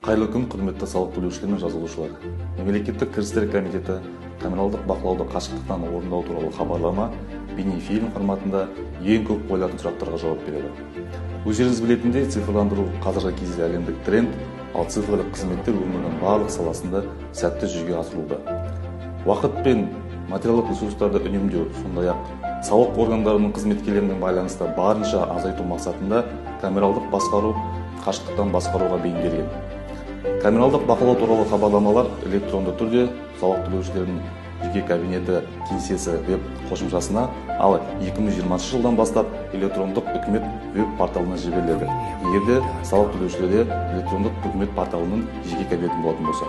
Қайырлы күн, құрметті салық төлеушілер мен жазылушылар! Мемлекеттік кірістер комитеті камералдық бақылауды қашықтықтан орындау туралы хабарлама бейнефильм форматында ең көп қойылатын сұрақтарға жауап береді. Өздеріңіз білетіндей, цифрландыру қазіргі кезде әлемдік тренд, ал цифрлық қызметтер өмірдің барлық саласында сәтті жүзеге асырылуда. Уақыт пен материалдық ресурстарды үнемдеу, сондай ақ салық органдарының қызметкерлерінің байланысты барынша азайту мақсатында камералдық басқару қашықтықтан басқаруға бейімделген. Камералдық бақылау туралы хабарламалар электронды түрде салық төлеушілердің жеке кабинеті кеңсесі веб қосымшасына, ал 2020 жылдан бастап электрондық үкімет веб порталына жіберіледі, егер де салық төлеушілерде электрондық үкімет порталының жеке кабинеті болатын болса.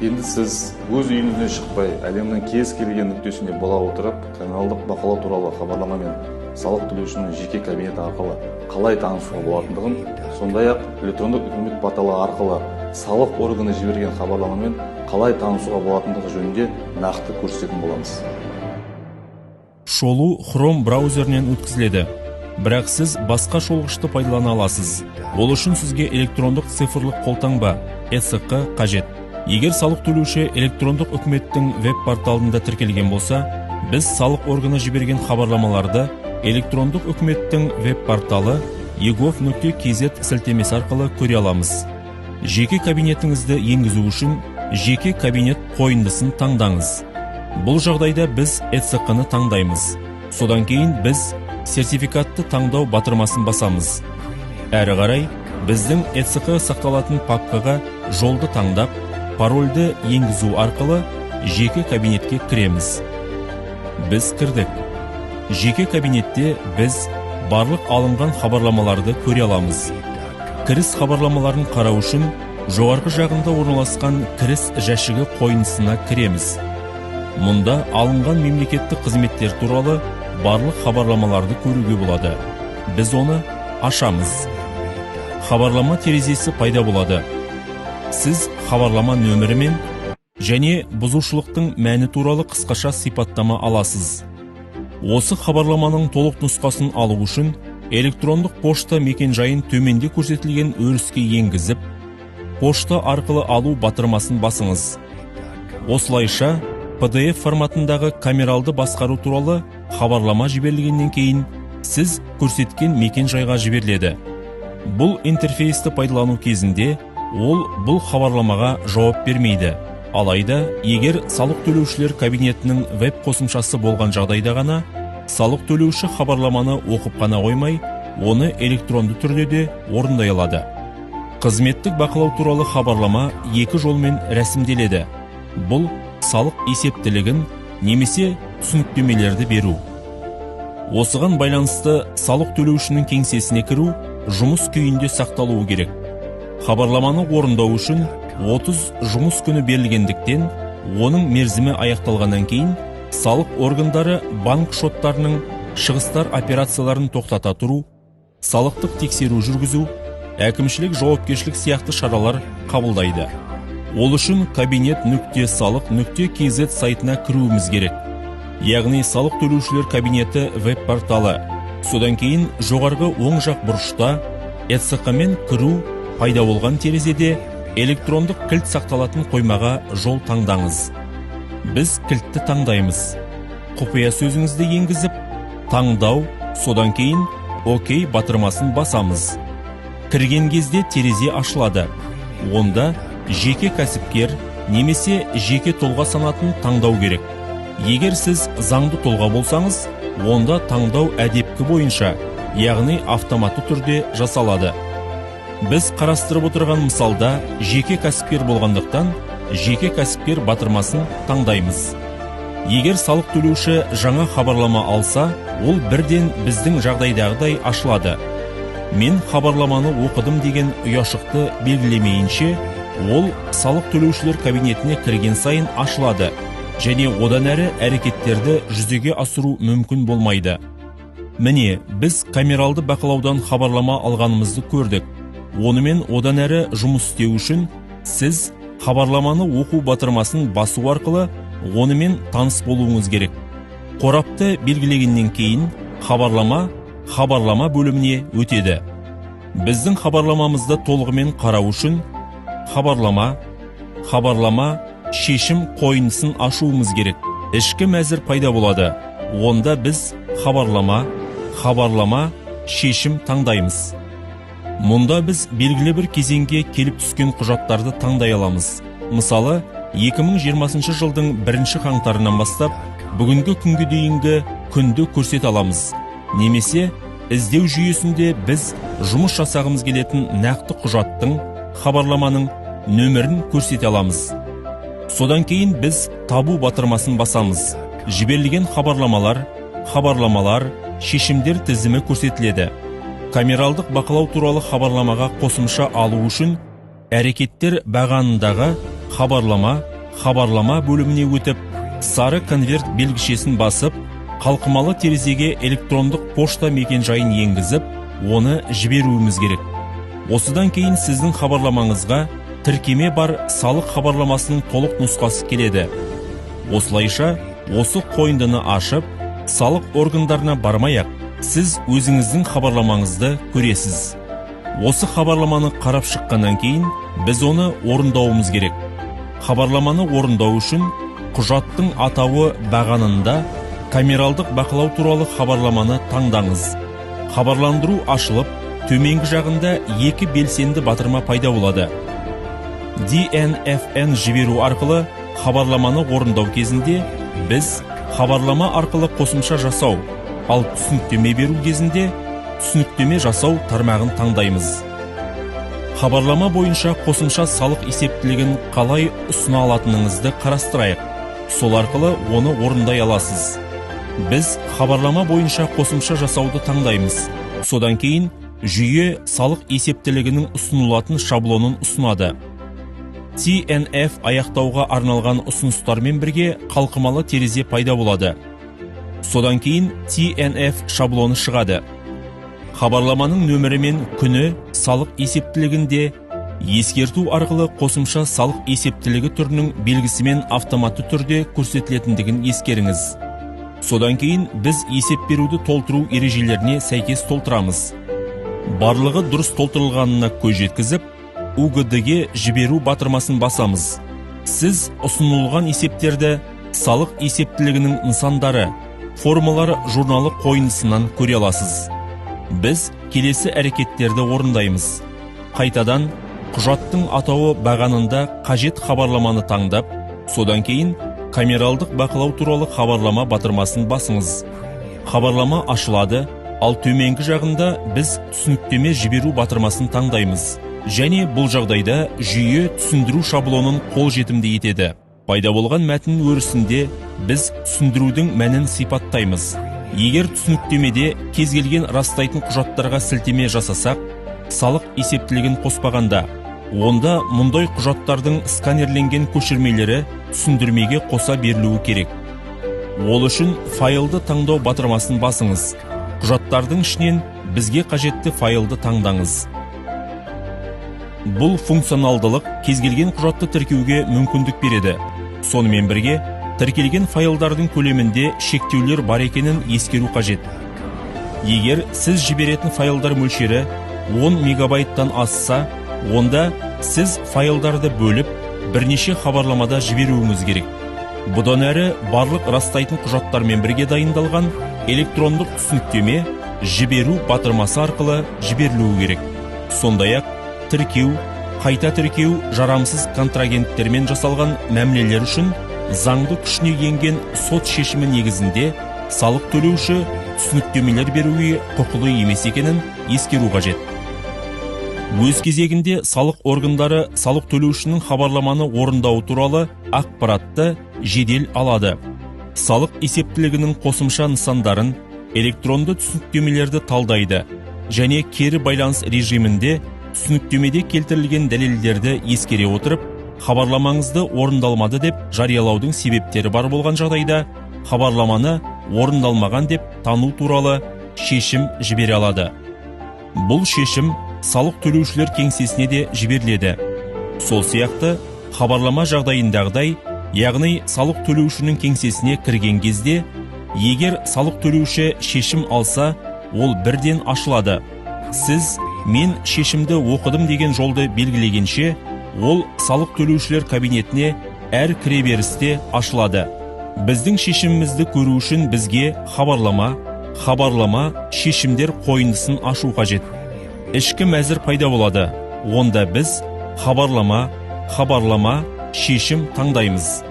Енді сіз өз үйіңізден шықпай, әлемнің кез келген нүктесінде бола отырып, камералдық бақылау туралы хабарламамен салық төлеушінің жеке кабинеті арқылы қалай танысуға болатындығын, сондай ақ электрондық үкімет порталы арқылы салық органы жіберген хабарламамен қалай танысуға болатындығы жөнінде нақты көрсететін боламыз. Шолу Chrome браузерінен өткізіледі, бірақ сіз басқа шолғышты пайдалана аласыз. Ол үшін сізге электрондық цифрлық қолтаңба, ЭЦҚ қажет. Егер салық төлеуші электрондық үкіметтің веб порталында тіркелген болса, біз салық органы жіберген хабарламаларды электрондық үкіметтің веб порталы egov.kz сілтемесі арқылы көре аламыз. Жеке кабинетіңізді енгізу үшін жеке кабинет қойындысын таңдаңыз. Бұл жағдайда біз ЭЦҚ-ны таңдаймыз. Содан кейін біз сертификатты таңдау батырмасын басамыз. Әрі қарай біздің ЭЦҚ сақталатын папкаға жолды таңдап, парольді енгізу арқылы жеке кабинетке кіреміз. Біз кірдік. Жеке кабинетте біз барлық алынған хабарламаларды көре аламыз. Кіріс хабарламаларын қарау үшін жоғарғы жағында орналасқан кіріс жәшігі қойындысына кіреміз. Мұнда алынған мемлекеттік қызметтер туралы барлық хабарламаларды көруге болады. Біз оны ашамыз. Хабарлама терезесі пайда болады. Сіз хабарлама нөмірімен және бұзушылықтың мәні туралы қысқаша сипаттама аласыз. Осы хабарламаның толық нұсқасын алу үшін электрондық пошта мекенжайын төменде көрсетілген өріске енгізіп, пошта арқылы алу батырмасын басыңыз. Осылайша PDF форматындағы камералды басқару туралы хабарлама жіберілгеннен кейін сіз көрсеткен мекен жайға жіберіледі. Бұл интерфейсті пайдалану кезінде ол бұл хабарламаға жауап бермейді. Алайда егер салық төлеушілер кабинетінің веб қосымшасы болған жағдайда ғана салық төлеуші хабарламаны оқып қана қоймай, оны электронды түрде де орындай алады. Қызметтік бақылау туралы хабарлама екі жолмен рәсімделеді. Бұл салық есептілігін немесе түсініктемелерді беру. Осыған байланысты салық төлеушінің кеңсесіне кіру жұмыс күйінде сақталуы керек. Хабарламаны орындау үшін 30 жұмыс күні берілгендіктен, оның мерзімі аяқталғаннан кейін салық органдары банк шоттарының шығыстар операцияларын тоқтата тұру, салықтық тексеру жүргізу, әкімшілік жауапкершілік сияқты шаралар қабылдайды. Ол үшін кабинет.салық.kz сайтына кіруіміз керек, яғни салық төлеушілер кабинеті веб порталы. Содан кейін жоғарғы оң жақ бұрышта ЭЦҚ мен кіру пайда болған терезеде электрондық кілт сақталатын қоймаға жол таңдаңыз. Біз кілтті таңдаймыз. Құпия сөзіңізді енгізіп, таңдау, содан кейін ОК батырмасын басамыз. Кірген кезде терезе ашылады. Онда жеке кәсіпкер немесе жеке тұлға санатын таңдау керек. Егер сіз заңды тұлға болсаңыз, онда таңдау әдепкі бойынша, яғни автоматты түрде жасалады. Біз қарастырып отырған мысалда жеке кәсіпкер болғандықтан, жеке кәсіпкер батырмасын таңдаймыз. Егер салық төлеуші жаңа хабарлама алса, ол бірден біздің жағдайдағыдай ашылады. Мен хабарламаны оқыдым деген ұяшықты белгілемейінше, ол салық төлеушілер кабинетіне кірген сайын ашылады және одан әрі әрекеттерді жүзеге асыру мүмкін болмайды. Міне, біз камералды бақылаудан хабарлама алғанымызды көрдік. Онымен одан әрі жұмыс істеу үшін сіз хабарламаны оқу батырмасын басу арқылы онымен таныс болуыңыз керек. Қорапты белгілегеннен кейін хабарлама хабарлама бөліміне өтеді. Біздің хабарламамызды толығымен қарау үшін хабарлама, хабарлама, шешім қойындысын ашуымыз керек. Ішкі мәзір пайда болады. Онда біз хабарлама, хабарлама, шешім таңдаймыз. Мұнда біз белгілі бір кезеңге келіп түскен құжаттарды таңдай аламыз. Мысалы, 2020 жылдың 1 қаңтарынан бастап бүгінгі күнге дейінгі күнді көрсете аламыз. Немесе іздеу жүйесінде біз жұмыс жасағымыз келетін нақты құжаттың, хабарламаның нөмірін көрсете аламыз. Содан кейін біз табу батырмасын басамыз. Жіберілген хабарламалар, хабарламалар, шешімдер тізімі көрсетіледі. Камералдық бақылау туралы хабарламаға қосымша алу үшін әрекеттер бағанындағы хабарлама, хабарлама бөліміне өтіп, сары конверт белгішесін басып, қалқымалы терезеге электрондық пошта мекенжайын енгізіп, оны жіберуіміз керек. Осыдан кейін сіздің хабарламаңызға тіркеме бар салық хабарламасының толық нұсқасы келеді. Осылайша, осы қойындыны ашып, салық органдарына бармай-ақ, сіз өзіңіздің хабарламаңызды көресіз. Осы хабарламаны қарап шыққаннан кейін біз оны орындауымыз керек. Хабарламаны орындау үшін құжаттың атауы бағанында камералдық бақылау туралы хабарламаны таңдаңыз. Хабарландыру ашылып, төменгі жағында екі белсенді батырма пайда болады. DNFN жіберу арқылы хабарламаны орындау кезінде біз хабарлама арқылы қосымша жасау, ал түсініктеме беру кезінде түсініктеме жасау тармағын таңдаймыз. Хабарлама бойынша қосымша салық есептілігін қалай ұсына алатыныңызды қарастырайық. Сол арқылы оны орындай аласыз. Біз хабарлама бойынша қосымша жасауды таңдаймыз. Содан кейін жүйе салық есептілігінің ұсынылатын шаблонын ұсынады. TNF аяқтауға арналған ұсыныстармен бірге қалқымалы терезе пайда болады. Содан кейін TNF шаблоны шығады. Хабарламаның нөмірі мен күні салық есептілігінде ескерту арқылы қосымша салық есептілігі түрінің белгісімен автоматты түрде көрсетілетіндігін ескеріңіз. Содан кейін біз есеп беруді толтыру ережелеріне сәйкес толтырамыз. Барлығы дұрыс толтырылғанына көз жеткізіп, УГД-ге жіберу батырмасын басамыз. Сіз ұсынылған есептерді салық есептілігінің нысандары, формалар журналы қойындысынан көре аласыз. Біз келесі әрекеттерді орындаймыз. Қайтадан құжаттың атауы бағанында қажет хабарламаны таңдап, содан кейін камералдық бақылау туралы хабарлама батырмасын басыңыз. Хабарлама ашылады, ал төменгі жағында біз түсініктеме жіберу батырмасын таңдаймыз. Және бұл жағдайда жүйе түсіндіру шаблонын қолжетімді етеді. Пайда болған мәтін өрісінде біз түсіндірудің мәнін сипаттаймыз. Егер түсініктемеде кез келген растайтын құжаттарға сілтеме жасасақ, салық есептілігін қоспағанда, онда мұндай құжаттардың сканерленген көшірмелері түсіндірмеге қоса берілуі керек. Ол үшін файлды таңдау батырмасын басыңыз. Құжаттардың ішінен бізге қажетті файлды таңдаңыз. Бұл функционалдылық кез келген құжатты тіркеуге мүмкіндік береді. Сонымен бірге тіркелген файлдардың көлемінде шектеулер бар екенін ескеру қажет. Егер сіз жіберетін файлдар мөлшері 10 мегабайттан асса, онда сіз файлдарды бөліп, бірнеше хабарламада жіберуіңіз керек. Бұдан әрі барлық растайтын құжаттармен бірге дайындалған электрондық түсініктеме жіберу батырмасы арқылы жіберілуі керек. Сондай-ақ тіркеу, қайта тіркеу жарамсыз контрагенттермен жасалған мәмілелер үшін заңды күшіне енген сот шешімі негізінде салық төлеуші түсініктемелер беруге құқылы емес екенін ескеру қажет. Өз кезегінде салық органдары салық төлеушінің хабарламаны орындауы туралы ақпаратты жедел алады. Салық есептілігінің қосымша нысандарын, электронды түсініктемелерді талдайды және кері байланыс режимінде түсініктемеде келтірілген дәлелдерді ескере отырып, хабарламаңызды орындалмады деп жариялаудың себептері бар болған жағдайда хабарламаны орындалмаған деп тану туралы шешім жібере алады. Бұл шешім салық төлеушілер кеңсесіне де жіберіледі. Сол сияқты хабарлама жағдайындағыдай, яғни салық төлеушінің кеңсесіне кірген кезде, егер салық төлеуші шешім алса, ол бірден ашылады. Сіз мен шешімді оқыдым деген жолды белгілегенше, Ол салық төлеушілер кабинетіне әр кіреберісте ашылады. Біздің шешімімізді көру үшін бізге хабарлама, хабарлама, шешімдер қойындысын ашу қажет. Ішкі мәзір пайда болады. Онда біз хабарлама, хабарлама, шешім таңдаймыз.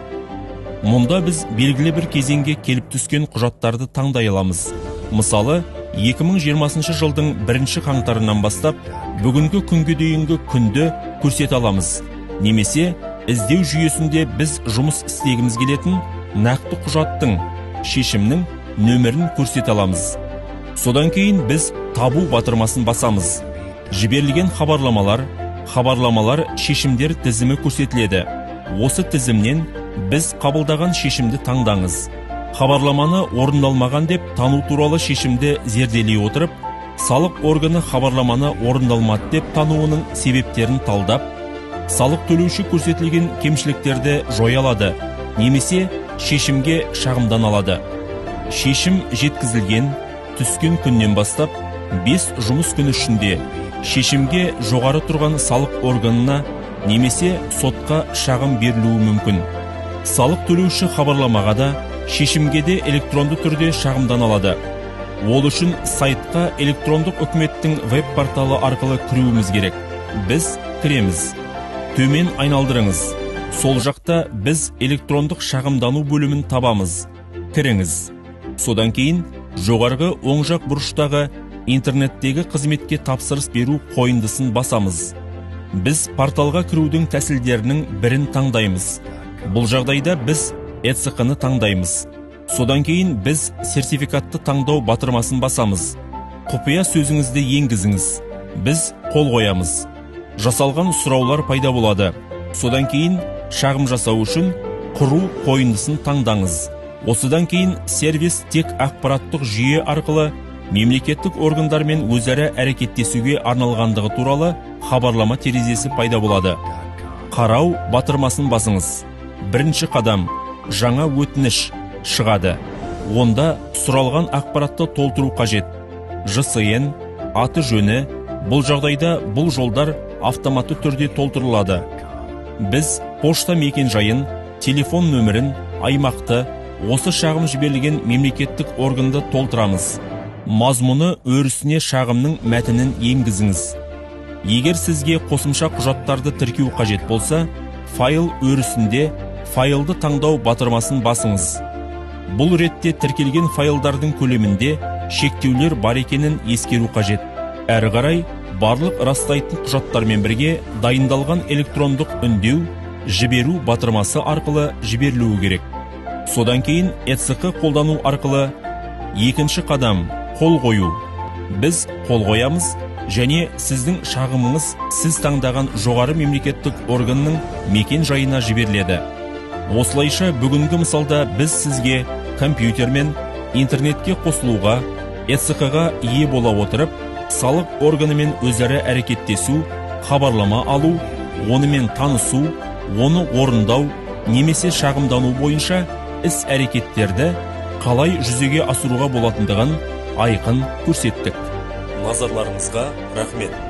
Мұнда біз белгілі бір кезеңге келіп түскен құжаттарды таңдай аламыз. Мысалы, 2020 жылдың бірінші қаңтарынан бастап бүгінгі күнге дейінгі күнді көрсете аламыз. Немесе іздеу жүйесінде біз жұмыс істегіміз келетін нақты құжаттың, шешімнің нөмірін көрсете аламыз. Содан кейін біз табу батырмасын басамыз. Жіберілген хабарламалар, хабарламалар, шешімдер тізімі көрсетіледі. Осы тізімнен біз қабылдаған шешімді таңдаңыз. Хабарламаны орындалмаған деп тану туралы шешімді зерделей отырып, салық органы хабарламаны орындалмады деп тануының себептерін талдап, салық төлеуші көрсетілген кемшіліктерді жоя алады немесе шешімге шағымдана алады. Шешім жеткізілген, түскен күннен бастап 5 жұмыс күні ішінде шешімге жоғары тұрған салық органына немесе сотқа шағым берілуі мүмкін. Салық төлеуші хабарламаға да, шешімге де электронды түрде шағымдана алады. Ол үшін сайтқа электрондық үкіметтің веб-порталы арқылы кіруіміз керек. Біз кіреміз. Төмен айналдырыңыз. Сол жақта біз электрондық шағымдану бөлімін табамыз. Кіріңіз. Содан кейін жоғарғы оң жақ бұрыштағы интернеттегі қызметке тапсырыс беру қойындысын басамыз. Біз порталға кірудің тәсілдерінің бірін таңдаймыз. Бұл жағдайда біз ЭЦҚ-ны таңдаймыз. Содан кейін біз сертификатты таңдау батырмасын басамыз. Құпия сөзіңізді енгізіңіз. Біз қол қоямыз. Жасалған сұраулар пайда болады. Содан кейін шағым жасау үшін құру қойындысын таңдаңыз. Осыдан кейін сервис тек ақпараттық жүйе арқылы мемлекеттік органдармен өзара әрекеттесуге арналғандығы туралы хабарлама терезесі пайда болады. Қарау батырмасын басыңыз. Бірінші қадам жаңа өтініш шығады. Онда сұралған ақпаратты толтыру қажет. ЖСН, аты жөні, бұл жағдайда бұл жолдар автоматты түрде толтырылады. Біз пошта мекен жайын, телефон нөмірін, аймақты, осы шағым жіберілген мемлекеттік органды толтырамыз. Мазмұны өрісіне шағымның мәтінін енгізіңіз. Егер сізге қосымша құжаттарды тіркеу қажет болса, файл өрісінде файлды таңдау батырмасын басыңыз. Бұл ретте тіркелген файлдардың көлемінде шектеулер бар екенін ескеру қажет. Әрі қарай барлық растайтын құжаттармен бірге дайындалған электрондық үндеу жіберу батырмасы арқылы жіберілуі керек. Содан кейін ЭЦҚ қолдану арқылы екінші қадам қол қою. Біз қол қоямыз және сіздің шағымыңыз сіз таңдаған жоғары мемлекеттік органның мекен жайына жіберіледі. Осылайша бүгінгі мысалда біз сізге компьютермен интернетке қосылуға, ЭЦҚ-ға ие бола отырып, салық органымен өзара әрекеттесу, хабарлама алу, онымен танысу, оны орындау немесе шағымдану бойынша іс әрекеттерді қалай жүзеге асыруға болатындығын айқын көрсеттік. Назарларыңызға рахмет.